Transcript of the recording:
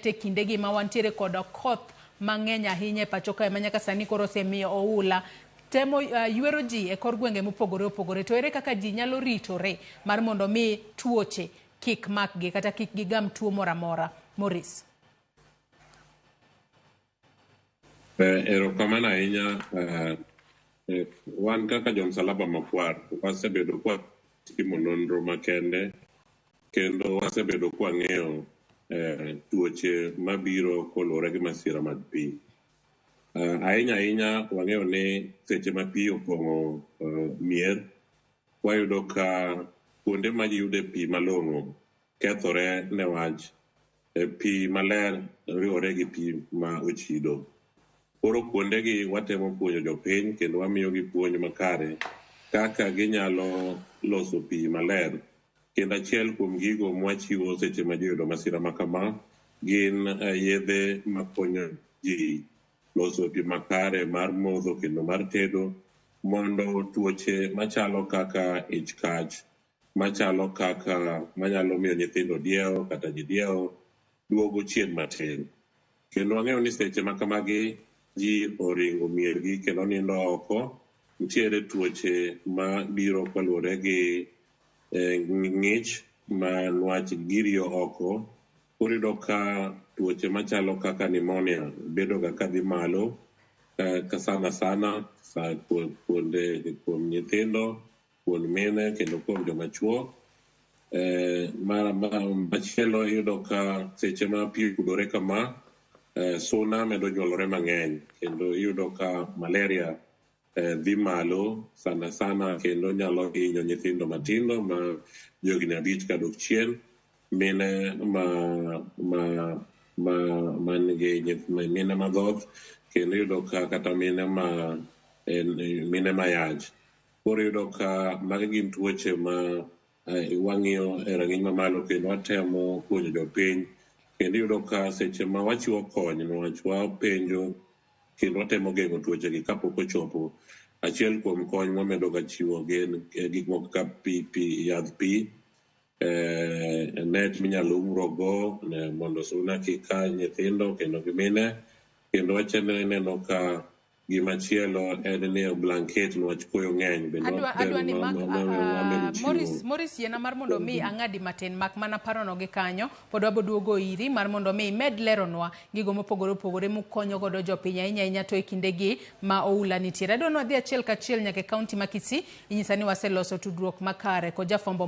E kindegi ma wantiere kod koth mang'eny ahinya e pacho kae ma nyaka sani koro osemiyo oula temo ywero ji e kor gwenge mopogore opogore. To ere kaka ji nyalo ritore mar mondo mi tuoche kik makgi kata kik gigam tuo moro amora? Maurice. Erokamano ahinya. Wan kaka jo Msalaba Makwar wasebedo kwa timo nonro makende kendo wasebedo kwang'eyo tuoche mabiro koluwore gi masira mag pi. Ahinya ahinya wang'eyo ni seche ma pi opong'o mier, wayudo ka kuonde ma ji yude pi malong'o kethore newach pi maler riwore gi pi ma ochido. Koro kuondegi watemo puonjo jopiny kendo wamiyogi puonj makare kaka ginyalo loso pi maler. Kendo achiel kuom gigo mwachiwo seche ma ji oyudo masira ma kama gin yedhe makonyo ji loso pi makare mar modho kendo mar tedo mondo tuoche machalo kaka ich kach, machalo kaka manyalo miyo nyithindo diewo kata ji diewo duogo chien matin. Kendo wang'eyo ni seche ma kamagi ji oringo miergi kendo nindo oko, nitiere tuoche ma biro kaluwore gi ng'ich ma nwach giriyo oko. Koro iyudo ka tuoche machalo kaka pneumonia bedo ga kadhi malo ka sana sana sa kuonde kuom nyithindo, kuom mine kendo kuom joma chuo. Machielo iyudo ka seche ma pi ogudore kama, suna medo nyuolore mang'eny kendo iyudo ka malaria dhi malo sana sana kendo nyalo hinyo nyithindo matindo ma johigni 5 kadok chien, mine ma ma ma man gi mine madhoth kendo iyudo ka kata mine ma mine mayach. Koro iyudo ka magi gin tuoche ma wang'iyo e rang'iny mamalo kendo watemo puonjo jopiny kendo iyudo ka seche ma wachiwo kony niwach wapenjo kendo watemo geng'o tuoche gi kapok ochopo. Achiel kuom kony mwamedo ga chiwo gin gik moko kaka pi, yadh pi, net minyalo umruokgo mondo suna kik ka nyithindo kendo gi mine. Kendo wachendo ineno ka gimachielo en ni blanket niwach koyo ng'eny bende Adwa ni mak wamedo chiwo. Maurice, yiena mar mondo mi ang'adi matin mak mana parono gi kanyo pod wabo duogo iri mar mondo mi imed leronwa gigo mopogore opogore mukonyo godo jopiny ahinya ahinya to e kindegi ma oula nitiere. Adwa ni wadhi achiel kachiel nyaka e kaunti ma Kisii. Inyisa ni waseloso tudruok makare kod jafwambo.